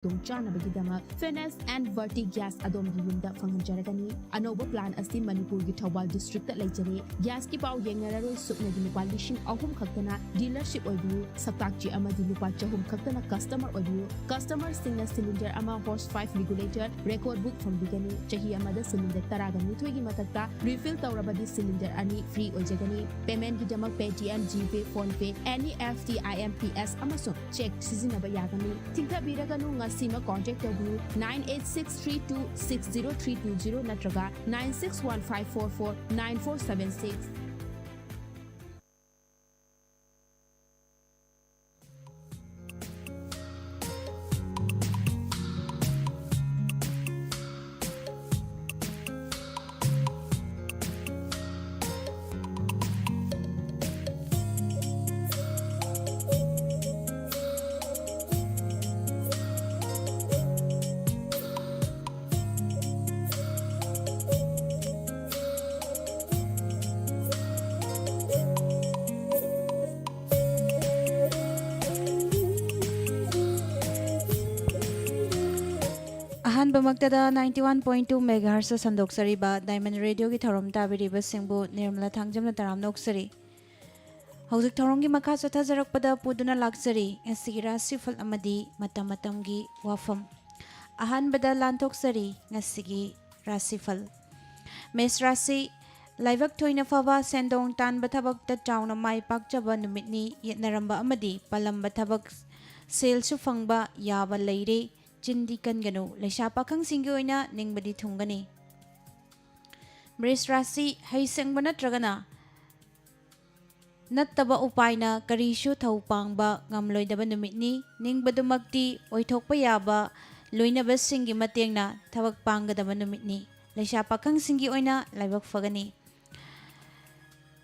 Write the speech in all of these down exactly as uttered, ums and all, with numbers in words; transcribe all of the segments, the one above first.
ꯈꯨꯗꯣꯡꯆꯥꯅꯕꯒꯤꯗꯃꯛ Fenus and Verti Gas ꯑꯗꯣꯝꯒꯤ ꯌꯨꯝꯗ ꯐꯪꯍꯟꯖꯔꯒꯅꯤ꯫ ꯑꯅꯧꯕ plan ꯑꯁꯤ ꯃꯅꯤꯄꯨꯔꯒꯤ ꯊꯧꯕꯥꯜ districtꯇ ꯂꯩꯖꯔꯦ꯫ Gasꯀꯤ ꯄꯥꯎ ꯌꯦꯡꯅꯔꯔꯣꯏ, ꯁꯨꯞꯅꯒꯤ ꯂꯨꯄꯥ ꯂꯤꯁꯤꯡ ꯑꯍꯨꯝ ꯈꯛꯇꯅ dealership ꯑꯣꯏꯕꯤꯌꯨ꯫ ꯁꯛꯇꯥꯛ ꯆꯦ ꯑꯃꯗꯤ ꯂꯨꯄꯥ ꯆꯍꯨꯝ ꯈꯛꯇꯅ customer ꯑꯣꯏꯕꯤꯌꯨ꯫ Customerꯁꯤꯡꯅ cylinder ꯑꯃ, horse five regulator, record book ꯐꯪꯕꯤꯒꯅꯤ꯫ ꯆꯍꯤ ꯑꯃꯗ cylinder ꯇꯔꯥꯒ ꯅꯤꯊꯣꯏꯒꯤ ꯃꯊꯛꯇ refill ꯇꯧꯔꯕꯗꯤ cylinder ꯑꯅꯤ free ꯑꯣꯏꯖꯒꯅꯤ꯫ Paymentꯀꯤꯗꯃꯛ Paytm, GPay, PhonePe, NEFT, IMPS ꯑꯃꯁꯨꯡ cheque ꯁꯤꯖꯤꯟꯅꯕ ꯌꯥꯒꯅꯤ꯫ ꯊꯤꯡꯊꯕꯤꯔꯒꯅꯨ, ꯉꯁꯤꯃꯛ contact ꯇꯧꯕꯤꯌꯨ, nine eight six three two six zero three two zero ꯅꯠꯇ꯭ꯔꯒ nine six one five four four nine four seven six꯫ ꯑꯍꯥꯟꯕꯃꯛꯇꯗ ninety one point two megahertz ꯁꯟꯗꯣꯛꯆꯔꯤꯕ Diamond Radioꯒꯤ ꯊꯧꯔꯝ ꯇꯥꯕꯤꯔꯤꯕꯁꯤꯡꯕꯨ ꯅꯤꯔꯃꯂꯥ ꯊꯥꯡꯖꯝꯅ ꯇꯔꯥꯝꯅ ꯑꯣꯛꯆꯔꯤ꯫ ꯍꯧꯖꯤꯛ ꯊꯧꯔꯝꯒꯤ ꯃꯈꯥ ꯆꯠꯊꯖꯔꯛꯄꯗ ꯄꯨꯗꯨꯅ ꯂꯥꯛꯆꯔꯤ ꯉꯁꯤꯒꯤ ꯔꯥꯁꯤꯐꯜ ꯑꯃꯗꯤ ꯃꯇꯝ ꯃꯇꯝꯒꯤ ꯋꯥꯐꯝ꯫ ꯑꯍꯥꯟꯕꯗ ꯂꯥꯟꯊꯣꯛꯆꯔꯤ ꯉꯁꯤꯒꯤ ꯔꯥꯁꯤꯐꯜ꯫ ꯃꯦꯁ ꯔꯥꯁꯤ, ꯂꯥꯏꯕꯛ ꯊꯣꯏꯅ ꯐꯕ, ꯁꯦꯟꯗꯣꯡ ꯇꯥꯟꯕ ꯊꯕꯛꯇ ꯆꯥꯎꯅ ꯃꯥꯏ ꯄꯥꯛꯆꯕ ꯅꯨꯃꯤꯠꯅꯤ꯫ ꯌꯦꯠꯅꯔꯝꯕ ꯑꯃꯗꯤ ꯄꯜꯂꯝꯕ ꯊꯕꯛ ꯁꯦꯜꯁꯨ ꯐꯪꯕ ꯌꯥꯕ ꯂꯩꯔꯦ꯫ ꯆꯤꯟꯗꯤ ꯀꯟꯒꯅꯨ꯫ ꯂꯩꯁꯥ ꯄꯥꯈꯪꯁꯤꯡꯒꯤ ꯑꯣꯏꯅ ꯅꯤꯡꯕꯗꯤ ꯊꯨꯡꯒꯅꯤ꯫ ꯃꯦꯁ ꯔꯥꯁꯤ, ꯍꯩꯁꯤꯡꯕ ꯅꯠꯇ꯭ꯔꯒꯅ ꯅꯠꯇꯕ ꯎꯄꯥꯏꯅ ꯀꯔꯤꯁꯨ ꯊꯧ ꯄꯥꯡꯕ ꯉꯝꯂꯣꯏꯗꯕ ꯅꯨꯃꯤꯠꯅꯤ꯫ ꯅꯤꯡꯕꯗꯨꯃꯛꯇꯤ ꯑꯣꯏꯊꯣꯛꯄ ꯌꯥꯕ ꯂꯣꯏꯅꯕꯁꯤꯡꯒꯤ ꯃꯇꯦꯡꯅ ꯊꯕꯛ ꯄꯥꯡꯒꯗꯕ ꯅꯨꯃꯤꯠꯅꯤ꯫ ꯂꯩꯁꯥ ꯄꯥꯈꯪꯁꯤꯡꯒꯤ ꯑꯣꯏꯅ ꯂꯥꯏꯕꯛ ꯐꯒꯅꯤ꯫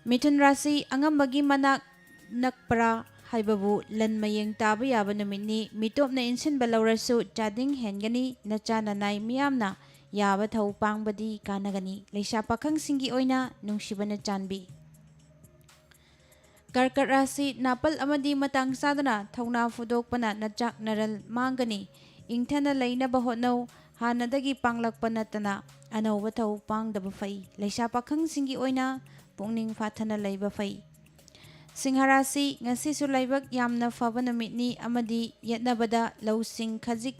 ꯃꯤꯊꯨꯟ ꯔꯥꯁꯤ, ꯑꯉꯝꯕꯒꯤ ꯃꯅꯥꯛ ꯅꯛꯄ꯭ꯔꯥ ꯍꯥꯏꯕꯕꯨ ꯂꯟ ꯃꯌꯦꯡ ꯇꯥꯕ ꯌꯥꯕ ꯅꯨꯃꯤꯠꯅꯤ꯫ ꯃꯤꯇꯣꯞꯅ ꯏꯟꯁꯤꯟꯕ ꯂꯧꯔꯁꯨ ꯆꯥꯗꯤꯡ ꯍꯦꯟꯒꯅꯤ꯫ ꯅꯆꯥ ꯅꯅꯥꯏ ꯃꯤꯌꯥꯝꯅ ꯌꯥꯕ ꯊꯧ ꯄꯥꯡꯕꯗꯤ ꯀꯥꯟꯅꯒꯅꯤ꯫ ꯂꯩꯁꯥ ꯄꯥꯈꯪꯁꯤꯡꯒꯤ ꯑꯣꯏꯅ ꯅꯨꯡꯁꯤꯕꯅ ꯆꯥꯟꯕꯤ꯫ ꯀꯔꯀꯠ ꯔꯥꯁꯤ, ꯅꯥꯄꯜ ꯑꯃꯗꯤ ꯃꯇꯥꯡ ꯆꯥꯗꯅ ꯊꯧꯅꯥ ꯐꯨꯗꯣꯛꯄꯅ ꯅꯆꯥꯛ ꯅꯔꯜ ꯃꯥꯡꯒꯅꯤ꯫ ꯏꯪꯊꯅ ꯂꯩꯅꯕ ꯍꯣꯠꯅꯧ꯫ ꯍꯥꯟꯅꯗꯒꯤ ꯄꯥꯡꯂꯛꯄ ꯅꯠꯇꯅ ꯑꯅꯧꯕ ꯊꯧ ꯄꯥꯡꯗꯕ ꯐꯩ꯫ ꯂꯩꯁꯥ ꯄꯥꯈꯪꯁꯤꯡꯒꯤ ꯑꯣꯏꯅ ꯄꯨꯛꯅꯤꯡ ꯐꯥꯊꯅ ꯂꯩꯕ ꯐꯩ꯫ ꯁꯤꯡꯍ ꯔꯥꯁꯤ, ꯉꯁꯤꯁꯨ ꯂꯥꯏꯕꯛ ꯌꯥꯝꯅ ꯐꯕ ꯅꯨꯃꯤꯠꯅꯤ ꯑꯃꯗꯤ ꯌꯦꯠꯅꯕꯗ ꯂꯧꯁꯤꯡ ꯈꯖꯤꯛ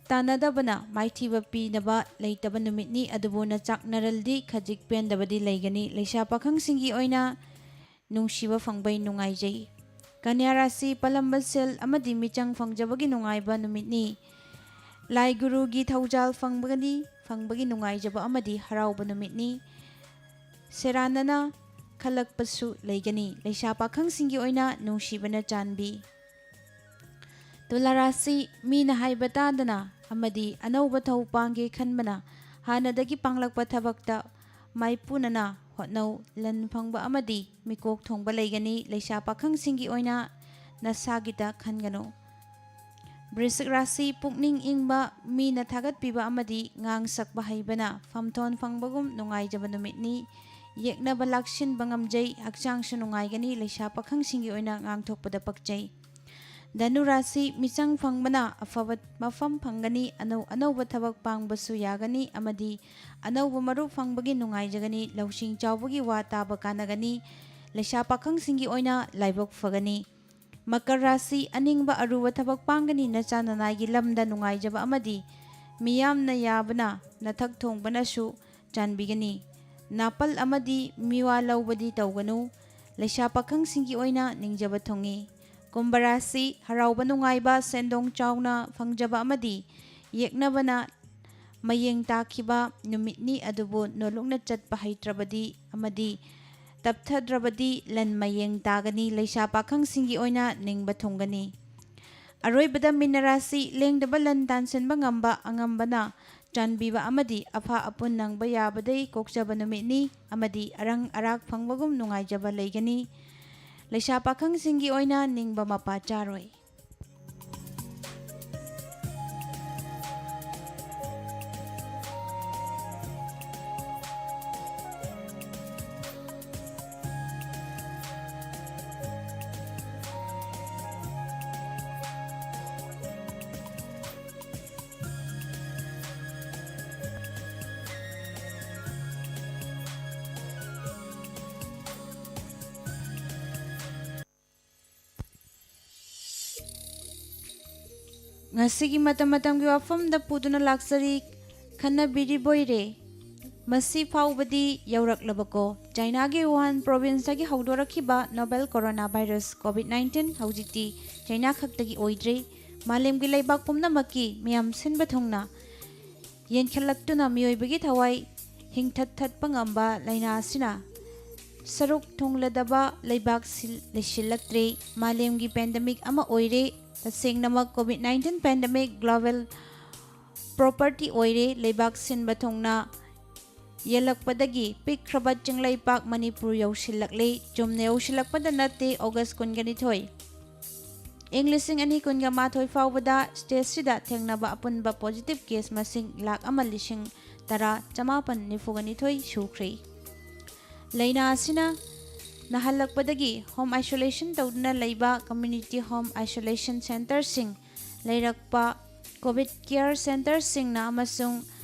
ꯇꯥꯟꯅꯗꯕꯅ ꯃꯥꯏꯊꯤꯕ ꯄꯤꯅꯕ ꯂꯩꯇꯕ ꯅꯨꯃꯤꯠꯅꯤ, ꯑꯗꯨꯕꯨ ꯅꯆꯥꯛꯅꯔꯜꯗꯤ ꯈꯖꯤꯛ ꯄꯦꯟꯗꯕꯗꯤ ꯂꯩꯒꯅꯤ꯫ ꯂꯩꯁꯥ ꯄꯥꯈꯪꯁꯤꯡꯒꯤ ꯑꯣꯏꯅ ꯅꯨꯡꯁꯤꯕ ꯐꯪꯕꯩ ꯅꯨꯡꯉꯥꯏꯖꯩ꯫ ꯀꯟꯌꯥ ꯔꯥꯁꯤ, ꯄꯂꯝꯕ ꯁꯦꯜ ꯑꯃꯗꯤ ꯃꯤꯆꯪ ꯐꯪꯖꯕꯒꯤ ꯅꯨꯡꯉꯥꯏꯕ ꯅꯨꯃꯤꯠꯅꯤ꯫ ꯂꯥꯏ ꯒꯨꯔꯨꯒꯤ ꯊꯧꯖꯥꯜ ꯐꯪꯕꯒꯅꯤ, ꯐꯪꯕꯒꯤ ꯅꯨꯡꯉꯥꯏꯖꯕ ꯑꯃꯗꯤ ꯍꯔꯥꯎꯕ ꯅꯨꯃꯤꯠꯅꯤ꯫ ꯁꯦꯔꯥꯟꯅꯅ ꯈꯜꯂꯛꯄꯁꯨ ꯂꯩꯒꯅꯤ꯫ ꯂꯩꯁꯥ ꯄꯥꯈꯪꯁꯤꯡꯒꯤ ꯑꯣꯏꯅ ꯅꯨꯡꯁꯤꯕꯅ ꯆꯥꯟꯕꯤ꯫ ꯇꯨꯂꯥ ꯔꯥꯁꯤ, ꯃꯤꯅ ꯍꯥꯏꯕ ꯇꯥꯗꯅ ꯑꯃꯗꯤ ꯑꯅꯧꯕ ꯊꯧ ꯄꯥꯡꯒꯦ ꯈꯟꯕꯅ ꯍꯥꯟꯅꯗꯒꯤ ꯄꯥꯡꯂꯛꯄ ꯊꯕꯛꯇ ꯃꯥꯏꯄꯨꯅꯅ ꯍꯣꯠꯅꯧ꯫ ꯂꯟ ꯐꯪꯕ ꯑꯃꯗꯤ ꯃꯤꯀꯣꯛ ꯊꯣꯡꯕ ꯂꯩꯒꯅꯤ꯫ ꯂꯩꯁꯥ ꯄꯥꯈꯪꯁꯤꯡꯒꯤ ꯑꯣꯏꯅ ꯅꯁꯥꯒꯤꯗ ꯈꯟꯒꯅꯨ꯫ ꯕ꯭ꯔꯤꯁꯤꯛ ꯔꯥꯁꯤ, ꯄꯨꯛꯅꯤꯡ ꯏꯪꯕ, ꯃꯤꯅ ꯊꯥꯒꯠꯄꯤꯕ ꯑꯃꯗꯤ ꯉꯥꯡ ꯁꯛꯄ ꯍꯩꯕꯅ ꯐꯝꯊꯣꯟ ꯐꯪꯕꯒꯨꯝ ꯅꯨꯡꯉꯥꯏꯖꯕ ꯅꯨꯃꯤꯠꯅꯤ꯫ ꯌꯦꯛꯅꯕ ꯂꯥꯛꯁꯤꯟꯕ ꯉꯝꯖꯩ, ꯍꯛꯆꯥꯡꯁꯨ ꯅꯨꯡꯉꯥꯏꯒꯅꯤ꯫ ꯂꯩꯁꯥ ꯄꯥꯈꯪꯁꯤꯡꯒꯤ ꯑꯣꯏꯅ ꯉꯥꯡꯊꯣꯛꯄꯗ ꯄꯛꯆꯩ꯫ ꯙꯅꯨ ꯔꯥꯁꯤ, ꯃꯤꯆꯪ ꯐꯪꯕꯅ ꯑꯐꯕ ꯃꯐꯝ ꯐꯪꯒꯅꯤ, ꯑꯅꯧ ꯑꯅꯧꯕ ꯊꯕꯛ ꯄꯥꯡꯕꯁꯨ ꯌꯥꯒꯅꯤ ꯑꯃꯗꯤ ꯑꯅꯧꯕ ꯃꯔꯨꯞ ꯐꯪꯕꯒꯤ ꯅꯨꯡꯉꯥꯏꯖꯒꯅꯤ꯫ ꯂꯧꯁꯤꯡ ꯆꯥꯎꯕꯒꯤ ꯋꯥ ꯇꯥꯕ ꯀꯥꯟꯅꯒꯅꯤ꯫ ꯂꯩꯁꯥ ꯄꯥꯈꯪꯁꯤꯡꯒꯤ ꯑꯣꯏꯅ ꯂꯥꯏꯕꯛ ꯐꯒꯅꯤ꯫ ꯃꯀꯔ ꯔꯥꯁꯤ, ꯑꯅꯤꯡꯕ ꯑꯔꯨꯕ ꯊꯕꯛ ꯄꯥꯡꯒꯅꯤ꯫ ꯅꯆꯥ ꯅꯅꯥꯏꯒꯤ ꯂꯝꯗ ꯅꯨꯡꯉꯥꯏꯖꯕ ꯑꯃꯗꯤ ꯃꯤꯌꯥꯝꯅ ꯌꯥꯕꯅ ꯅꯊꯛ ꯊꯣꯡꯕꯅꯁꯨ ꯆꯥꯟꯕꯤꯒꯅꯤ꯫ ꯅꯥꯄꯜ ꯑꯃꯗꯤ ꯃꯤꯋꯥ ꯂꯧꯕꯗꯤ ꯇꯧꯒꯅꯨ꯫ ꯂꯩꯁꯥ ꯄꯥꯈꯪꯁꯤꯡꯒꯤ ꯑꯣꯏꯅ ꯅꯤꯡꯖꯕ ꯊꯨꯡꯏ꯫ ꯀꯨꯝꯚ ꯔꯥꯁꯤ, ꯍꯔꯥꯎꯕ ꯅꯨꯡꯉꯥꯏꯕ, ꯁꯦꯟꯗꯣꯡ ꯆꯥꯎꯅ ꯐꯪꯖꯕ ꯑꯃꯗꯤ ꯌꯦꯛꯅꯕꯅ ꯃꯌꯦꯡ ꯇꯥꯈꯤꯕ ꯅꯨꯃꯤꯠꯅꯤ, ꯑꯗꯨꯕꯨ ꯅꯣꯂꯨꯛꯅ ꯆꯠꯄ ꯍꯩꯇ꯭ꯔꯕꯗꯤ ꯑꯃꯗꯤ ꯇꯞꯊꯗ꯭ꯔꯕꯗꯤ ꯂꯟ ꯃꯌꯦꯡ ꯇꯥꯒꯅꯤ꯫ ꯂꯩꯁꯥ ꯄꯥꯈꯪꯁꯤꯡꯒꯤ ꯑꯣꯏꯅ ꯅꯤꯡꯕ ꯊꯨꯡꯒꯅꯤ꯫ ꯑꯔꯣꯏꯕꯗ ꯃꯤꯅ ꯔꯥꯁꯤ, ꯂꯦꯡꯗꯕ ꯂꯟ ꯇꯥꯟꯁꯤꯟꯕ ꯉꯝꯕ ꯑꯉꯝꯕꯅ ꯆꯥꯟꯕꯤꯕ ꯑꯃꯗꯤ ꯑꯐ ꯑꯄꯨꯟ ꯅꯪꯕ ꯌꯥꯕꯗꯩ ꯀꯣꯛꯆꯕ ꯅꯨꯃꯤꯠꯅꯤ ꯑꯃꯗꯤ ꯑꯔꯪ ꯑꯔꯥꯛ ꯐꯪꯕꯒꯨꯝ ꯅꯨꯡꯉꯥꯏꯖꯕ ꯂꯩꯒꯅꯤ꯫ ꯂꯩꯁꯥ ꯄꯥꯈꯪꯁꯤꯡꯒꯤ ꯑꯣꯏꯅ ꯅꯤꯡꯕ ꯃꯄꯥ ꯆꯥꯔꯣꯏ꯫ ꯉꯁꯤꯒꯤ ꯃꯇꯝ ꯃꯇꯝꯒꯤ ꯋꯥꯐꯝꯗ ꯄꯨꯗꯨꯅ ꯂꯥꯛꯆꯔꯤ, ꯈꯟꯅꯕꯤꯔꯤꯕꯣꯏꯔꯦ꯫ ꯃꯁꯤ ꯐꯥꯎꯕꯗꯤ ꯌꯧꯔꯛꯂꯕꯀꯣ꯫ ꯆꯥꯏꯅꯥꯒꯤ ꯋꯨꯍꯥꯟ ꯄ꯭ꯔꯣꯚꯤꯟꯁꯇꯒꯤ ꯍꯧꯗꯣꯔꯛꯈꯤꯕ novel corona virus covid nineteen ꯍꯧꯖꯤꯛꯇꯤ ꯆꯥꯏꯅꯥ ꯈꯛꯇꯒꯤ ꯑꯣꯏꯗ꯭ꯔꯦ꯫ ꯃꯥꯂꯦꯝꯒꯤ ꯂꯩꯕꯥꯛ ꯄꯨꯝꯅꯃꯛꯀꯤ ꯃꯤꯌꯥꯝ ꯁꯤꯟꯕ ꯊꯨꯡꯅ ꯌꯦꯟꯈꯠꯂꯛꯇꯨꯅ ꯃꯤꯑꯣꯏꯕꯒꯤ ꯊꯋꯥꯏ ꯍꯤꯡꯊꯠꯊꯠꯄ ꯉꯝꯕ ꯂꯥꯏꯅꯥ ꯑꯁꯤꯅ ꯁꯔꯨꯛ ꯊꯨꯡꯂꯗꯕ ꯂꯩꯕꯥꯛꯁꯤ ꯂꯩꯁꯤꯜꯂꯛꯇ꯭ꯔꯦ꯫ ꯃꯥꯂꯦꯝꯒꯤ ꯄꯦꯟꯗꯦꯃꯤꯛ ꯑꯃ ꯑꯣꯏꯔꯦ꯫ ꯇꯁꯦꯡꯅꯃꯛ covid nineteen pandemic global property ꯑꯣꯏꯔꯦ꯫ ꯂꯩꯕꯥꯛ ꯁꯤꯟꯕ ꯊꯨꯡꯅ ꯌꯦꯜꯂꯛꯄꯗꯒꯤ ꯄꯤꯛꯈ꯭ꯔꯕ ꯆꯤꯡꯂꯩꯄꯥꯛ ꯃꯅꯤꯄꯨꯔ ꯌꯧꯁꯤꯜꯂꯛꯂꯦ꯫ ꯆꯨꯝꯅ ꯌꯧꯁꯤꯜꯂꯛꯄꯗ ꯅꯠꯇꯦ, ꯑꯣꯒꯁ ꯀꯨꯟꯒ ꯅꯤꯊꯣꯏ, ꯏꯪ ꯂꯤꯁꯤꯡ ꯑꯅꯤ ꯀꯨꯟꯒ ꯃꯥꯊꯣꯏ ꯐꯥꯎꯕꯗ ꯁ꯭ꯇꯦꯠꯁꯤꯗ ꯊꯦꯡꯅꯕ ꯑꯄꯨꯟꯕ ꯄꯣꯖꯤꯇꯤꯚ ꯀꯦꯁ ꯃꯁꯤꯡ ꯂꯥꯈ ꯑꯃ ꯂꯤꯁꯤꯡ ꯇꯔꯥ ꯆꯃꯥꯄꯟ ꯅꯤꯐꯨꯒ ꯅꯤꯊꯣꯏ ꯁꯨꯈ꯭ꯔꯦ꯫ ꯂꯥꯏꯅꯥ ꯑꯁꯤꯅ ꯅꯥꯍꯜꯂꯛꯄꯗꯒꯤ ꯍꯣꯝ ꯑꯥꯏꯁꯣꯂꯦꯁꯟ ꯇꯧꯗꯨꯅ ꯂꯩꯕ ꯀꯝꯃ꯭ꯌꯨꯅꯤꯇꯤ ꯍꯣꯝ ꯑꯥꯏꯁꯣꯂꯦꯁꯟ ꯁꯦꯟꯇꯔꯁꯤꯡ ꯂꯩꯔꯛꯄ ꯀꯣꯚꯤꯗ ꯀꯤꯌꯔ ꯁꯦꯟꯇꯔꯁꯤꯡꯅ ꯑꯃꯁꯨꯡ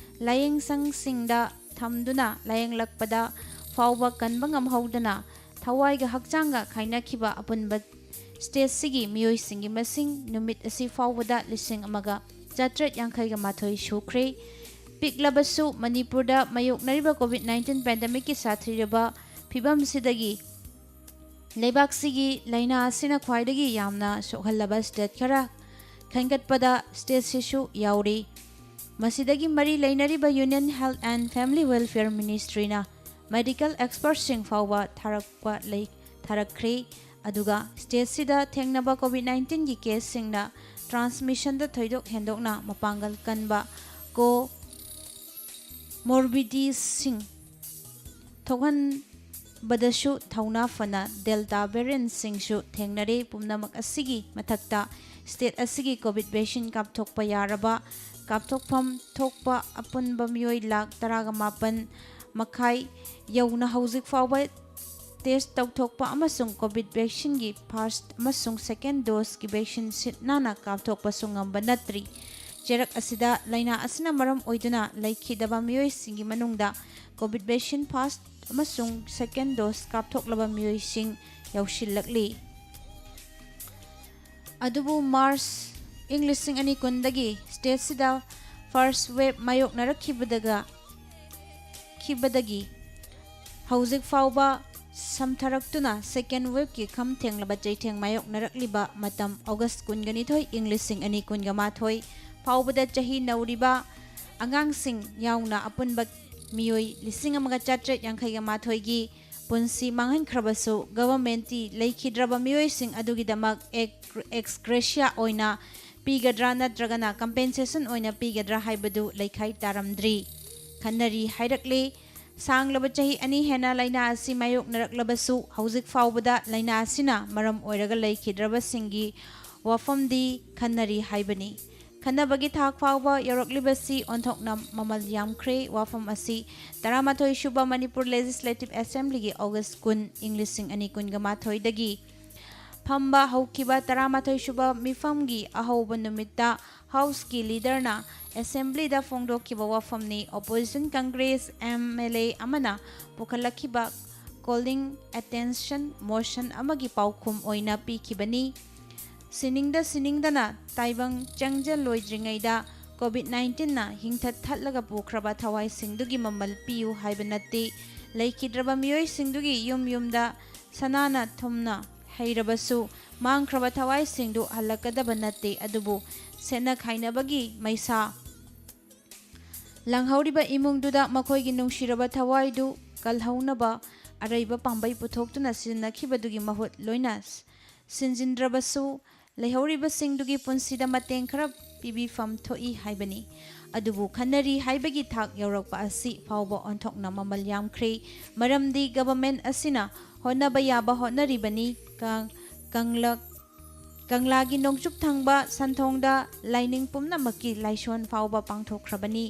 ꯂꯥꯌꯦꯡꯁꯪꯁꯤꯡꯗ ꯊꯝꯗꯨꯅ ꯂꯥꯌꯦꯡꯂꯛꯄꯗ ꯐꯥꯎꯕ ꯀꯟꯕ ꯉꯝꯍꯧꯗꯅ ꯊꯋꯥꯏꯒ ꯍꯛꯆꯥꯡꯒ ꯈꯥꯏꯅꯈꯤꯕ ꯑꯄꯨꯟꯕ ꯁ꯭ꯇꯦꯠꯁꯤꯒꯤ ꯃꯤꯑꯣꯏꯁꯤꯡꯒꯤ ꯃꯁꯤꯡ ꯅꯨꯃꯤꯠ ꯑꯁꯤ ꯐꯥꯎꯕꯗ ꯂꯤꯁꯤꯡ ꯑꯃꯒ ꯆꯥꯇ꯭ꯔꯦꯠ ꯌꯥꯡꯈꯩꯒ ꯃꯥꯊꯣꯏ ꯁꯨꯈ꯭ꯔꯦ꯫ ꯄꯤꯛꯂꯕꯁꯨ ꯃꯅꯤꯄꯨꯔꯗ ꯃꯥꯌꯣꯛꯅꯔꯤꯕ ꯀꯣꯚꯤꯗ ꯅꯥꯏꯟꯇꯤꯟ ꯄꯦꯟꯗꯦꯃꯤꯛꯀꯤ ꯁꯥꯊꯤꯔꯕ ꯐꯤꯕꯝꯁꯤꯗꯒꯤ ꯂꯩꯕꯥꯛꯁꯤꯒꯤ ꯂꯥꯏꯅꯥ ꯑꯁꯤꯅ ꯈ꯭ꯋꯥꯏꯗꯒꯤ ꯌꯥꯝꯅ ꯁꯣꯛꯍꯜꯂꯕ ꯁ꯭ꯇꯦꯠ ꯈꯔ ꯈꯟꯒꯠꯄꯗ ꯁ꯭ꯇꯦꯠꯁꯤꯁꯨ ꯌꯥꯎꯔꯤ꯫ ꯃꯁꯤꯗꯒꯤ ꯃꯔꯤ ꯂꯩꯅꯔꯤꯕ Union Health and Family Welfare Ministryꯅ ꯃꯦꯗꯤꯀꯦꯜ ꯑꯦꯛꯁꯄꯔꯠꯁꯤꯡ ꯐꯥꯎꯕ ꯊꯥꯔꯛꯄ ꯂꯩ-, ꯊꯥꯔꯛꯈ꯭ꯔꯦ꯫ ꯑꯗꯨꯒ ꯁ꯭ꯇꯦꯠꯁꯤꯗ ꯊꯦꯡꯅꯕ ꯀꯣꯚꯤꯗ ꯅꯥꯏꯟꯇꯤꯟꯒꯤ ꯀꯦꯁꯁꯤꯡꯅ ꯇ꯭ꯔꯥꯟꯁꯃꯤꯁꯟꯗ ꯊꯣꯏꯗꯣꯛ ꯍꯦꯟꯗꯣꯛꯅ ꯃꯄꯥꯡꯒꯜ ꯀꯟꯕ ꯀꯣ ꯃꯣꯔꯕꯤꯗꯤꯁꯤꯡ ꯊꯣꯛꯍꯟꯕꯗꯁꯨ ꯊꯧꯅꯥ ꯐꯅ ꯗꯦꯜꯇꯥ ꯚꯦꯔꯤꯌꯟꯁꯤꯡꯁꯨ ꯊꯦꯡꯅꯔꯦ꯫ ꯄꯨꯝꯅꯃꯛ ꯑꯁꯤꯒꯤ ꯃꯊꯛꯇ, ꯁ꯭ꯇꯦꯠ ꯑꯁꯤꯒꯤ ꯀꯣꯚꯤꯗ ꯚꯦꯛꯁꯤꯟ ꯀꯥꯞꯊꯣꯛꯄ ꯌꯥꯔꯕ ꯀꯥꯞꯊꯣꯛꯐꯝ ꯊꯣꯛꯄ ꯑꯄꯨꯟꯕ ꯃꯤꯑꯣꯏ ꯂꯥꯈ ꯇꯔꯥꯒ ꯃꯥꯄꯟ ꯃꯈꯥꯏ ꯌꯧꯅ ꯍꯧꯖꯤꯛ ꯐꯥꯎꯕ ꯇꯦꯁ ꯇꯧꯊꯣꯛꯄ ꯑꯃꯁꯨꯡ ꯀꯣꯚꯤꯗ ꯚꯦꯛꯁꯤꯟꯒꯤ ꯐꯥꯔꯁ ꯑꯃꯁꯨꯡ ꯁꯦꯀꯦꯟ ꯗꯣꯁꯀꯤ ꯚꯦꯛꯁꯤꯟ ꯁꯤꯠ ꯅꯥꯟꯅ ꯀꯥꯞꯊꯣꯛꯄꯁꯨ ꯉꯝꯕ ꯅꯠꯇ꯭ꯔꯤ꯫ ꯆꯩꯔꯛ ꯑꯁꯤꯗ ꯂꯥꯏꯅꯥ ꯑꯁꯤꯅ ꯃꯔꯝ ꯑꯣꯏꯗꯨꯅ ꯂꯩꯈꯤꯗꯕ ꯃꯤꯑꯣꯏꯁꯤꯡꯒꯤ ꯃꯅꯨꯡꯗ ꯀꯣꯚꯤꯗ ꯚꯦꯛꯁꯤꯟ ꯐꯥꯔꯁ ꯑꯃꯁꯨꯡ ꯁꯦꯀꯦꯟ ꯗꯣꯁ ꯀꯥꯞꯊꯣꯛꯂꯕ ꯃꯤꯑꯣꯏꯁꯤꯡ ꯌꯥꯎꯁꯤꯜꯂꯛꯂꯤ꯫ ꯑꯗꯨꯕꯨ ꯃꯥꯔꯆ ꯏꯪ ꯂꯤꯁꯤꯡ ꯑꯅꯤ ꯀꯨꯟꯗꯒꯤ ꯁ꯭ꯇꯦꯠꯁꯤꯗ ꯐꯥꯔꯁ ꯋꯦꯕ ꯃꯥꯌꯣꯛꯅꯔꯛꯈꯤꯕꯗꯒ ꯈꯤꯕꯗꯒꯤ ꯍꯧꯖꯤꯛ ꯐꯥꯎꯕ ꯁꯝꯊꯔꯛꯇꯨꯅ ꯁꯦꯀꯦꯟ ꯋꯦꯕꯀꯤ ꯈꯝ ꯊꯦꯡꯂꯕ ꯆꯩꯊꯦꯡ ꯃꯥꯌꯣꯛꯅꯔꯛꯂꯤꯕ ꯃꯇꯝ ꯑꯣꯒꯁ ꯀꯨꯟꯒꯅꯤꯊꯣꯏ ꯏꯪ ꯂꯤꯁꯤꯡ ꯑꯅꯤ ꯀꯨꯟꯒ ꯃꯥꯊꯣꯏ ꯐꯥꯎꯕꯗ ꯆꯍꯤ ꯅꯧꯔꯤꯕ ꯑꯉꯥꯡꯁꯤꯡ ꯌꯥꯎꯅ ꯑꯄꯨꯟꯕ ꯃꯤꯑꯣꯏ ꯂꯤꯁꯤꯡ ꯑꯃꯒ ꯆꯥꯇ꯭ꯔꯦꯠ ꯌꯥꯡꯈꯩꯒ ꯃꯥꯊꯣꯏꯒꯤ ꯄꯨꯟꯁꯤ ꯃꯥꯡꯍꯟꯈ꯭ꯔꯕꯁꯨ ꯒꯚꯔꯟꯃꯦꯟꯠꯇꯤ ꯂꯩꯈꯤꯗ꯭ꯔꯕ ꯃꯤꯑꯣꯏꯁꯤꯡ ꯑꯗꯨꯒꯤꯗꯃꯛ ꯑꯦꯛ-, ꯑꯦꯛꯁ ꯒ꯭ꯔꯦꯁꯤꯌꯥ ꯑꯣꯏꯅ ꯄꯤꯒꯗ꯭ꯔꯥ ꯅꯠꯇ꯭ꯔꯒꯅ ꯀꯝꯄꯦꯟꯁꯦꯁꯟ ꯑꯣꯏꯅ ꯄꯤꯒꯗ꯭ꯔꯥ ꯍꯥꯏꯕꯗꯨ ꯂꯩꯈꯥꯏ ꯇꯥꯔꯝꯗ꯭ꯔꯤ꯫ ꯈꯟꯅꯔꯤ ꯍꯥꯏꯔꯛꯂꯤ꯫ ꯁꯥꯡꯂꯕ ꯆꯍꯤ ꯑꯅꯤ ꯍꯦꯟꯅ ꯂꯥꯏꯅꯥ ꯑꯁꯤ ꯃꯥꯌꯣꯛꯅꯔꯛꯂꯕꯁꯨ ꯍꯧꯖꯤꯛ ꯐꯥꯎꯕꯗ ꯂꯥꯏꯅꯥ ꯑꯁꯤꯅ ꯃꯔꯝ ꯑꯣꯏꯔꯒ ꯂꯩꯈꯤꯗ꯭ꯔꯕꯁꯤꯡꯒꯤ ꯋꯥꯐꯝꯗꯤ ꯈꯟꯅꯔꯤ ꯍꯥꯏꯕꯅꯤ꯫ ꯈꯟꯅꯕꯒꯤ ꯊꯥꯛ ꯐꯥꯎꯕ ꯌꯧꯔꯛꯂꯤꯕꯁꯤ ꯑꯣꯟꯊꯣꯛꯅ ꯃꯃꯜ ꯌꯥꯝꯈ꯭ꯔꯦ꯫ ꯋꯥꯐꯝ ꯑꯁꯤ ꯇꯔꯥꯃꯥꯊꯣꯏ ꯁꯨꯕ ꯃꯅꯤꯄꯨꯔ ꯂꯦꯖꯤꯁꯂꯦꯇꯤꯚ ꯑꯦꯁꯦꯝꯕ꯭ꯂꯤꯒꯤ ꯑꯣꯒꯁ ꯀꯨꯟ ꯏꯪ ꯂꯤꯁꯤꯡ ꯑꯅꯤ ꯀꯨꯟꯒ ꯃꯥꯊꯣꯏꯗꯒꯤ ꯐꯝꯕ ꯍꯧꯈꯤꯕ ꯇꯔꯥꯃꯥꯊꯣꯏ ꯁꯨꯕ ꯃꯤꯐꯝꯒꯤ ꯑꯍꯧꯕ ꯅꯨꯃꯤꯠꯇ ꯍꯥꯎꯁꯀꯤ ꯂꯤꯗꯔꯅ ꯑꯦꯁꯦꯝꯕ꯭ꯂꯤꯗ ꯐꯣꯡꯗꯣꯛꯈꯤꯕ ꯋꯥꯐꯝꯅꯤ꯫ Opposition Congress M L A ꯑꯃꯅ ꯄꯨꯈꯠꯂꯛꯈꯤꯕ ꯀꯣꯂꯤꯡ ꯑꯦꯇꯦꯟꯁꯟ ꯃꯣꯁꯟ ꯑꯃꯒꯤ ꯄꯥꯎꯈꯨꯝ ꯑꯣꯏꯅ ꯄꯤꯈꯤꯕꯅꯤ꯫ ꯁꯤꯅꯤꯡꯗ ꯁꯤꯅꯤꯡꯗꯅ ꯇꯥꯏꯕꯪ ꯆꯪꯖꯜꯂꯣꯏꯗ꯭ꯔꯤꯉꯩꯗ ꯀꯣꯚꯤꯗ ꯅꯥꯏꯟꯇꯤꯟꯅ ꯍꯤꯡꯊꯠ ꯊꯠꯂꯒ ꯄꯨꯈ꯭ꯔꯕ ꯊꯋꯥꯏꯁꯤꯡꯗꯨꯒꯤ ꯃꯃꯜ ꯄꯤꯌꯨ ꯍꯥꯏꯕ ꯅꯠꯇꯦ꯫ ꯂꯩꯈꯤꯗ꯭ꯔꯕ ꯃꯤꯑꯣꯏꯁꯤꯡꯗꯨꯒꯤ ꯌꯨꯝ ꯌꯨꯝꯗ ꯁꯅꯥꯅ ꯊꯨꯝꯅ ꯍꯩꯔꯕꯁꯨ ꯃꯥꯡꯈ꯭ꯔꯕ ꯊꯋꯥꯏꯁꯤꯡꯗꯨ ꯍꯜꯂꯛꯀꯗꯕ ꯅꯠꯇꯦ꯫ ꯑꯗꯨꯕꯨ ꯁꯦꯠꯅ ꯈꯥꯏꯅꯕꯒꯤ ꯃꯩꯁꯥ ꯂꯪꯍꯧꯔꯤꯕ ꯏꯃꯨꯡꯗꯨꯗ ꯃꯈꯣꯏꯒꯤ ꯅꯨꯡꯁꯤꯔꯕ ꯊꯋꯥꯏꯗꯨ ꯀꯜꯍꯧꯅꯕ ꯑꯔꯩꯕ ꯄꯥꯝꯕꯩ ꯄꯨꯊꯣꯛꯇꯨꯅ ꯁꯤꯖꯤꯟꯅꯈꯤꯕꯗꯨꯒꯤ ꯃꯍꯨꯠ ꯂꯣꯏꯅ ꯁꯤꯟꯖꯤꯟꯗ꯭ꯔꯕꯁꯨ ꯂꯩꯍꯧꯔꯤꯕꯁꯤꯡꯗꯨꯒꯤ ꯄꯨꯟꯁꯤꯗ ꯃꯇꯦꯡ ꯈꯔ ꯄꯤꯕꯤꯐꯝ ꯊꯣꯛꯏ ꯍꯥꯏꯕꯅꯤ꯫ ꯑꯗꯨꯕꯨ ꯈꯟꯅꯔꯤ ꯍꯥꯏꯕꯒꯤ ꯊꯥꯛ ꯌꯧꯔꯛꯄ ꯑꯁꯤ ꯐꯥꯎꯕ ꯑꯣꯟꯊꯣꯛꯅ ꯃꯃꯜ ꯌꯥꯝꯈ꯭ꯔꯦ꯫ ꯃꯔꯝꯗꯤ ꯒꯚꯔꯟꯃꯦꯟꯠ ꯑꯁꯤꯅ ꯍꯣꯠꯅꯕ ꯌꯥꯕ ꯍꯣꯠꯅꯔꯤꯕꯅꯤ꯫ ꯀ-, ꯀꯪꯂꯛ-, ꯀꯪꯂꯥꯒꯤ ꯅꯣꯡꯆꯨꯞ ꯊꯪꯕ ꯁꯟꯊꯣꯡꯗ ꯂꯥꯏꯅꯤꯡ ꯄꯨꯝꯅꯃꯛꯀꯤ ꯂꯥꯏꯁꯣꯟ ꯐꯥꯎꯕ ꯄꯥꯡꯊꯣꯛꯈ꯭ꯔꯕꯅꯤ꯫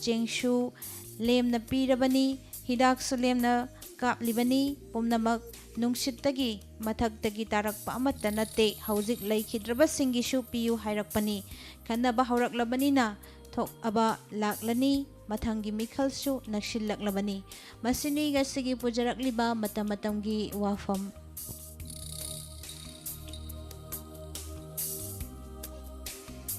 ꯆꯦꯡꯁꯨ ꯂꯦꯝꯅ ꯄꯤꯔꯕꯅꯤ, ꯍꯤꯗꯥꯛꯁꯨ ꯂꯦꯝꯅ ꯀꯥꯞꯂꯤꯕꯅꯤ꯫ ꯄꯨꯝꯅꯃꯛ ꯅꯨꯡꯁꯤꯠꯇꯒꯤ ꯃꯊꯛꯇꯒꯤ ꯇꯥꯔꯛꯄ ꯑꯃꯠꯇ ꯅꯠꯇꯦ꯫ ꯍꯧꯖꯤꯛ ꯂꯩꯈꯤꯗ꯭ꯔꯕꯁꯤꯡꯒꯤꯁꯨ ꯄꯤꯌꯨ ꯍꯥꯏꯔꯛꯄꯅꯤ꯫ ꯈꯟꯅꯕ ꯍꯧꯔꯛꯂꯕꯅꯤꯅ ꯊꯣꯛꯑꯕ ꯂꯥꯛꯂꯅꯤ꯫ ꯃꯊꯪꯒꯤ ꯃꯤꯈꯜꯁꯨ ꯅꯛꯁꯤꯜꯂꯛꯂꯕꯅꯤ꯫ ꯃꯁꯤꯅꯤ ꯉꯁꯤꯒꯤ ꯄꯨꯖꯔꯛꯂꯤꯕ ꯃꯇꯝ ꯃꯇꯝꯒꯤ ꯋꯥꯐꯝ꯫